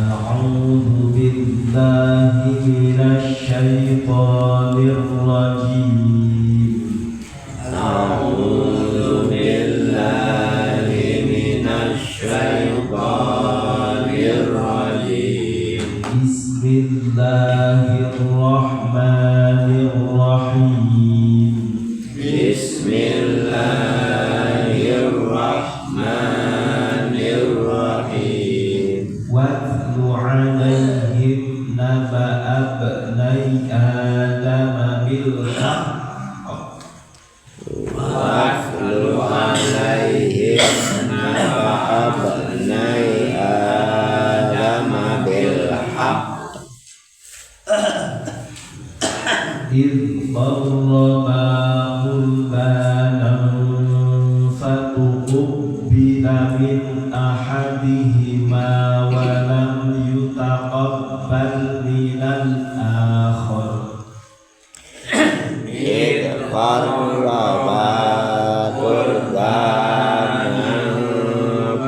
A'udzu billahi minasy syaithanir rajim. A'udzu billahi minasy syaithanir rajim. Bismillahirrahmanirrahim. Bismillahirrahmanirrahim. Watlu 'alaihim naba'a ibnai Adam bil haqq. Watlu 'alaihim naba'a ibnai Adam bil haqq. Idh qarraba qurbanan fatuqubbila min ahadihima wa lam yutaqabbal minal akhar. Idh qarraba qurbanan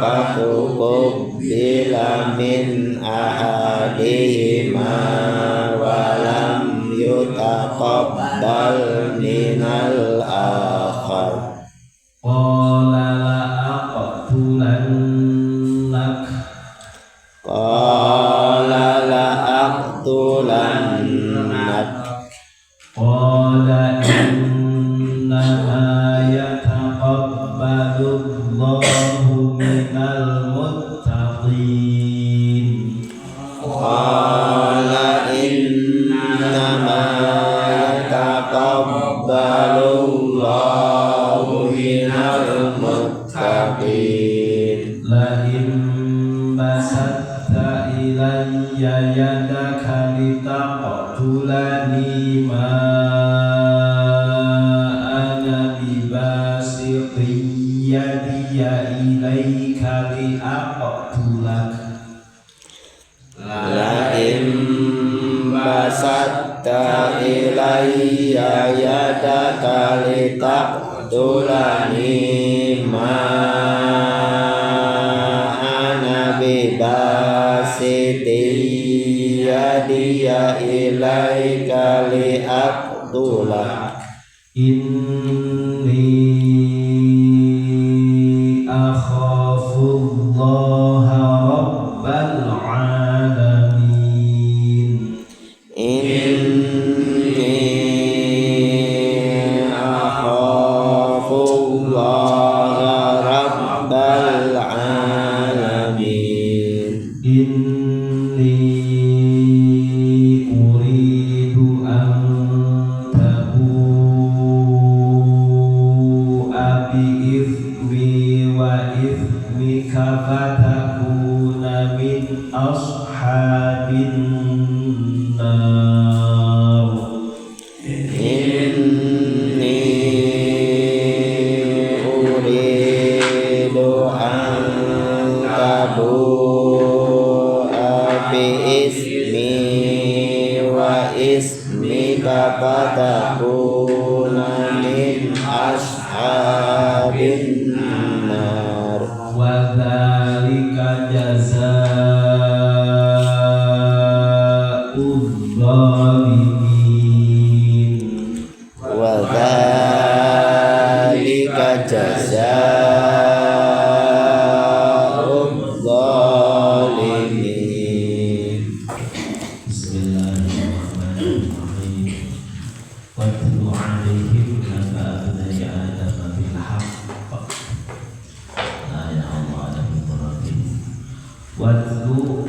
fatuqubbila min ahadihima wa lam yutaqabbal minal akhar. Qala la'aqtulannak. Qala la'aqtulannak. Qala innama yataqabbalu Allahu minal muttaqin. Qala innama yataqabbalu Allahu minal muttaqin. La in basatta ilayya yadaka litaqtulani ma ana bibasitin yadiya ilaika liaqtulak. La in basatta ilayya yadaka litaqtulani ma ana bibasitin yadiya ilaika liaqtulak. Inni akhafullaha rabbal alamin. Inni akhafullaha rabbal alamin. Inni uridu an tabu'a bi ithmi wa ithmika fatakuna min ashabin nar. Inni uridu an tabu'a bi ismi wa ismika fatakuna min ashabin nar. Wa dzalika jazaa'uz zalimin. Wa dzalika jazaa'uz zalimin. Bismillahirrahmanirrahim. Watlu 'alaihim naba'a ibnai Adam bil haqq. La ya Allah alaihi rahim. Watlu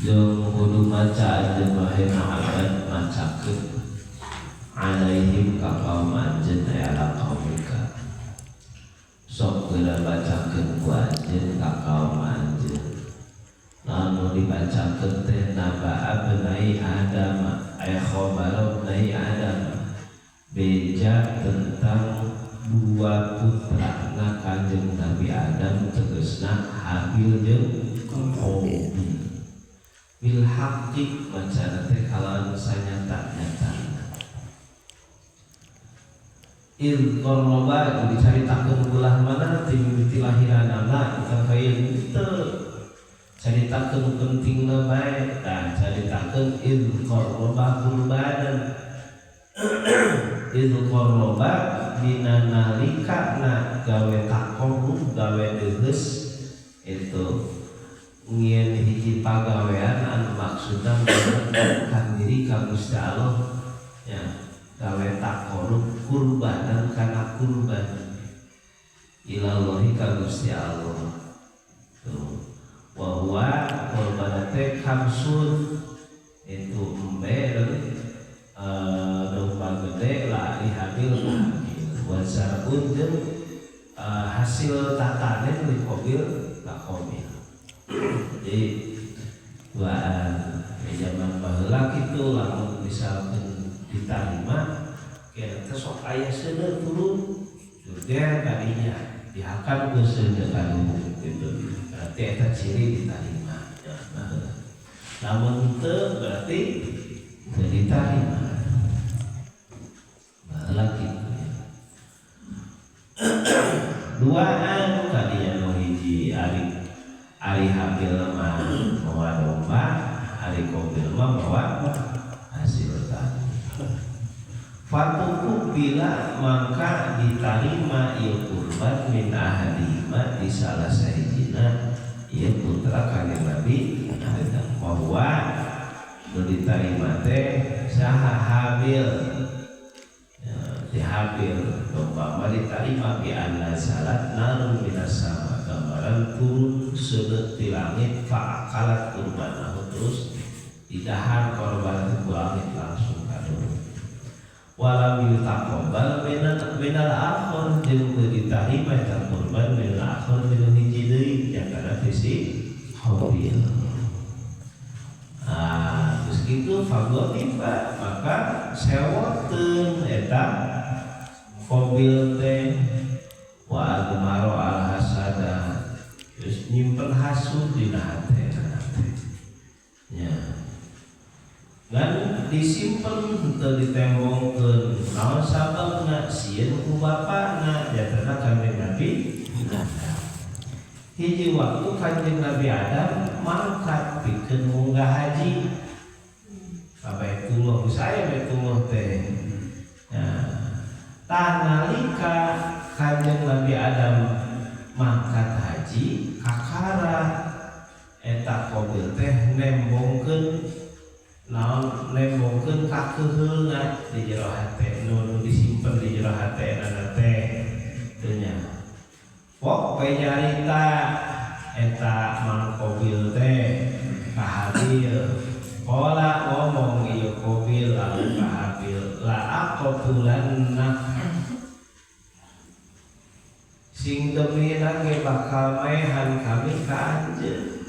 jeung kudu maca anjeun wahai Muhammad, macakeun alaihim ka kaum anjeun ay ala qaumika. Sok geura bacakeun ku anjeun ka kaum anjeun. Namun dibacakeun teh naba'a ibnai Adam ay khabar ibnai Adam, beja tentang dua putrana Kanjeng Nabi Adam, tegasna Habil jeung Qabil. Bil haqqi macana teh kalawan sanyata-nyata. Il qarraba dicaritakeun ulah mana ti mimiti lahiranana eta kayak teu. Caritakeun pentingna bae tah caritakeun id qarraba qurbanan id qarraba dina nalikana gawe taqarrub gawe deheus itu ngieun hiji pagawean anu maksudna mendekatkan diri ka Gusti Allah ya gawe taqarrub kurbanan kana kurban ilallahi ka Gusti Allah tuh wa huwa qurban teh kamsun itu embe domba gede lah dihabil wa zar'un jeung hasil tatanen di qabil ka qabil. Jadi duaan di zaman baheula kitu lamun misalkan ditarima kira teh sok aya seuneu turun jurger kadinya dihakan ku seuneu kaduhung gitu berarti eta ciri ditarima baheula. Lamun teu berarti teu ditarima baheula kitu ya. Duaan kadinya nu hiji ari Habil mah mawa domba, ari Qabil mah mawa hasil tani. Fatuku bila mangka ditarima ieu kurban min ahadihima di salah sahijina ieu putra kanjeng Nabi Adam bahwa nu ditarima teh saha Habil. Ya, di Habil domba mah ditarima bi anna salat narun minas sama gambaran turun seuneu ti langit fa'akalat kurbanahu terus didahar korban itu langit langsung kaduhung walam yutaqabbal minal akhir jeung teu ditarima eta kurban minal akhir jeung hiji deui nyatana ti Habil. Ah, terus kitu fagotifa maka sewoteun eta Qabil teh wa agmaro al hasada terus nyimpen hasud dina hatena teh nya ngan disimpen teu ditembongkeun naon sababna sieun ku bapana jatana kanjeng Nabi Adam. Hiji waktu kanjeng Nabi Adam mangkat pikeun munggah haji ka Baitullah saya Baitullah teh nya tah nalika kanjeng Nabi Adam mangkat haji kakara eta Qabil teh nembongkeun naon nembongkeun kakeuheulna di jero hate nu disimpen di jero hatena teh teu nya pok we nyarita eta Mang Qabil teh ka Habil qala ngomong ieu Qabil lalu ka Habil la aqtulanna sing demi lagi bakal maehan kami ka anjeun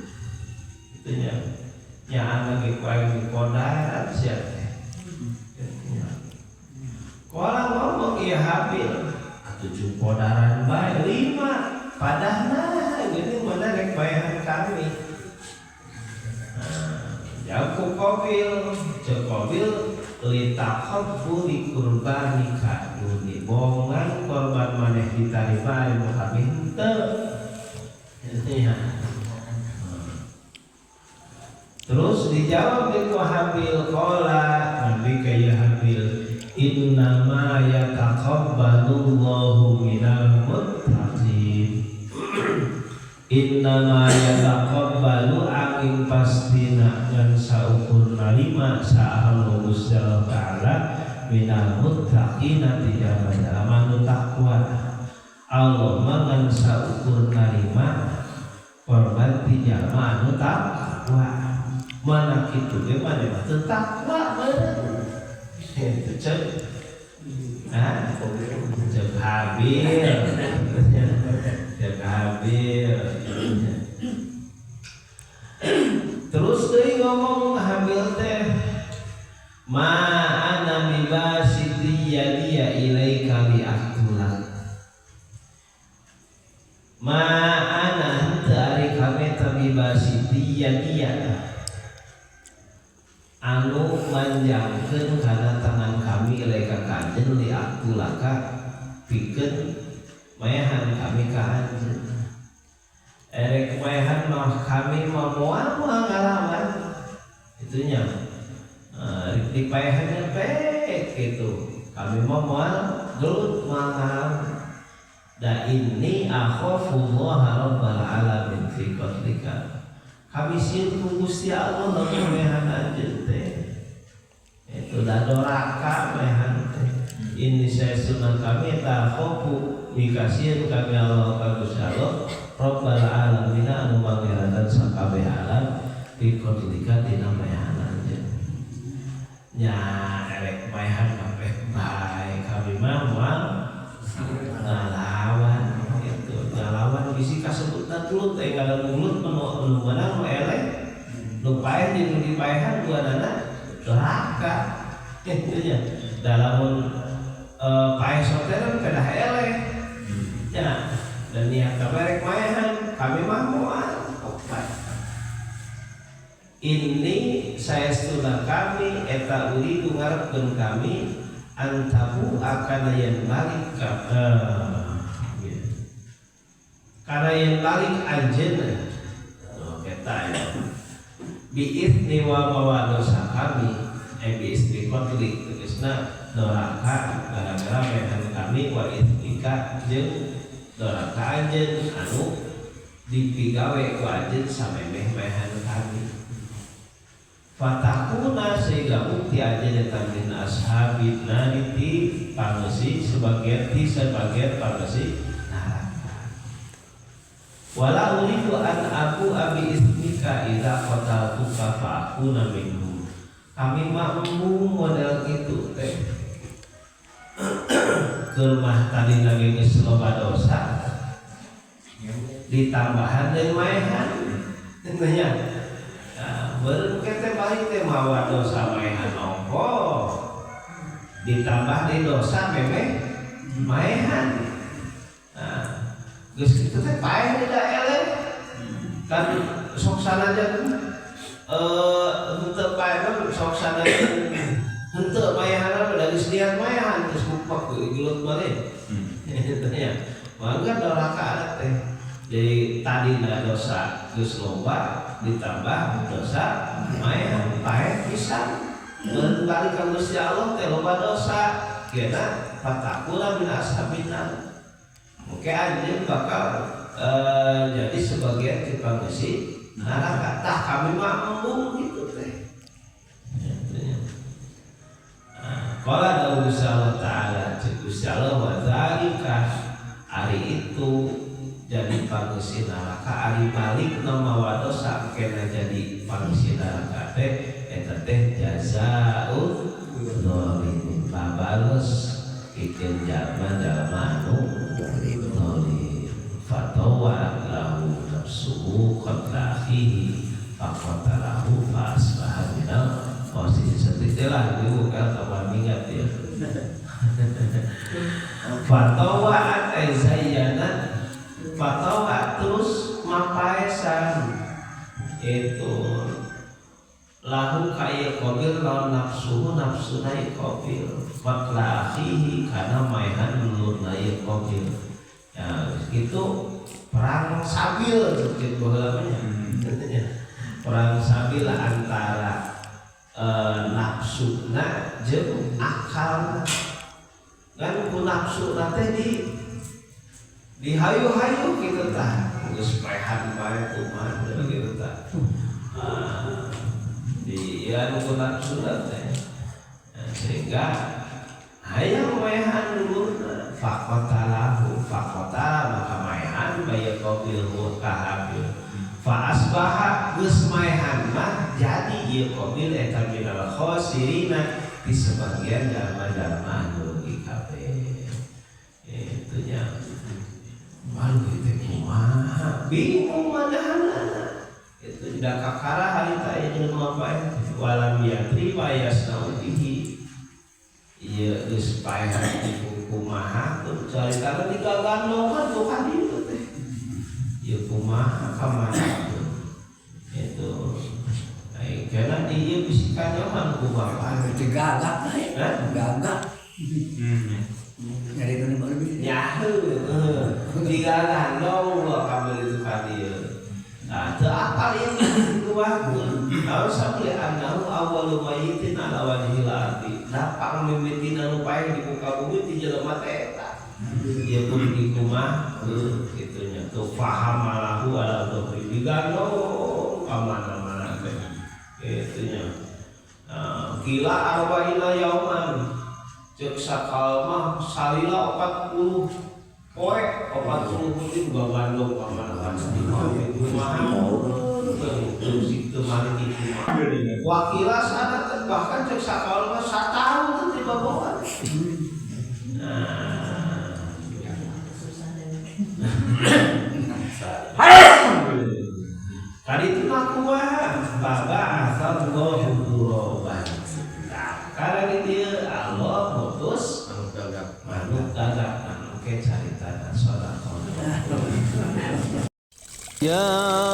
kitu nya nyaan lagi ku aing dikodaran sia teh nya qala ngomong ieu Habil atuh jeung kodaran bae 5 padahna geuning mana rek maehan kami. Nah, ku Qabil ceuk Qabil litaqabbu li qurbanika duni bongan korban maneh ditarima ari nu kami henteu. Ya. Terus dijawab ku Habil qala nabi ka Habil innama yataqabbalullahu minal muttaqin innama yataqabbalu angin pastina ngan saukur narima saha Gusti Allah Ta'ala minal muttaqina tidak anu takwa. Allah mah ngan saukur narima korban ti jalma anu takwa. Mana kitu ge maneh mah teu takwa meureun. Itu ceuk. Hah? Ceuk Habil. Ceuk Habil. Terus deui ngomong Habil teh ma ana bibasiti yadiya ilaika li aqtulak. Ma ana henteu ari kami teh bibasiti yadiya anu manjangkeun kana tangan kami ilaika ka anjeun li aqtulaka pikeun mayahan kami ka anjeun. Erek maehan mah kami mah moal ngalaman itunya. Rek dipaehannya pek gitu. Kami mah moal gelut moal ngalaman. Da inni akhafullaha rabbal alamin fi qatlika. Kami sieun ku Gusti Allah lamun maehan anjeun teh. Itu da doraka maehan teh. Ini saya sunnah kami takhofu mikasieun kami Allah ka Gusti Allah rabbal alamin anu mangeranan sakabeh alam fi qatlika dina maehan anjeun. Nya erek maehan mah bae kami mah moal ngalawan gitu. Ngalawan bisi kasebutan gelut teh ngaran gelut nu menang nu eleh nu paeh jeung nu dipaehan duanana doraka kitu nya. Da lamun paeh soteran kedah eleh nya dan niat kabarek maehan kami mah moal opat. Ini saya saestuna kami eta uridu ngarepkeun kami antabu akan yen balik ka karena yen balik anjeunna oh eta ya biizni wa mawa dosa kami bi istri qatli tegasna doraka gara-gara maehan kami wa iznika jeung doraka anjeun anu dipigawe ku anjeun samemeh maehan kami. Fatakuna sehingga bukti anjeun eta min ashabin nari ti pangeusi sebagian ti sebagian pangeusi neraka. Wala uridu an aku abi ismika idza qataltuka fa akuna minhum. Kami mah embung model gitu teh. Keur mah tadi lagi geus loba dosa ditambahan deui maehan tentunya. Nah, beureum teh balik teh mawa dosa maehan ongkoh ditambah deui dosa memeh maehan. Nah, geus kitu teh paeh da eleh kan sok sanajan henteu paeh mah sok sanajan henteu maehan mah da geus niat maehan geus bukpak gelut balik. Nya mangga doraka teh. Jadi tadi dosa geus loba ditambah dosa maehan paeh pisan. Mun balik ka Gusti Allah teh loba dosa kena fatakuna min ashabin nar. Oke anjeun bakal jadi sebagian ti pangeusi neraka. Tah kami mah embung gitu teh. Qala dawu Allah ta'ala cek Gusti Allah wa zalika ari itu jadi pangeusi neraka ari balik mawa dosa kena jadi pangeusi neraka teh eta teh jazaa'u dzalimin babales pikeun jalma-jalma anu zalim fatawa'at lahu nafsuhu qatla akhihi faqatalahu fa asbaha minal khasirin. Setelah ibu kan kapan ingat ya. Fatawa'at ay zayyanat fatawa'at terus mapaesan itu lahu ka Qabil lawan nafsuhu nafsuna Qabil qatla akhihi kana maehan dulurna Qabil. Ya gitu perang sabil gitu baheula nya. Perang sabil antara nafsuna jeung akal. Kan ku nafsuna teh di hayu-hayu gitu tah. Geus paehan bae kumaha gitu tah. Di ya ku nafsuna teh. Sehingga hayang maehan dulurna faqatalahu faqatala maka maehan bae Qabil ka Habil. Fa asbaha geus maehan mah jadi ieu Qabil eta minal khosirina di sebagian jalma-jalma anu rugi kabeh. Itu nya. Waduh itu kumaha bingung madahanana. Itu da kakara harita ieu jelema paeh walam yatri wa yasnau bihi. Ieu geus paehan kumaha tuh caritana digagandongan tuh ka dieu teh. Ieu kumaha ka mana tuh. Itu ai kana di ieu bisi kanyaman ku bapak. Gagak gagak. Nyari itu baru bisa. Nyahu, digagandong lo kabel itu ka dieu. Nah, teu apal ieu dikumahakeun. Naon sabab annahu awwalu mayyitin ala wajhil ardi. Da pangmimitina nu paeh di muka bumi ti jelema teh eta. Ieu pun dikumahakeun kitu nya. Tuh fahamalahu ala dhahri digandong ka mana-mana teh. Kitu nya. Nah, qila arba'ina yauman. Ceuk sakal mah salila 40 poe, 40 peuting gagandong ka mana-mana. Kumaha Wa qila sanatan, bahkan ceuk sakal mah satahun teh dibabawa. Nah, kali itu mah kumaha? Faba'atsallahu ghuraban. Nah, karena dia Allah ngutus Manuk gagak. Manuk gagak anu ke caritana sedekah. Ya.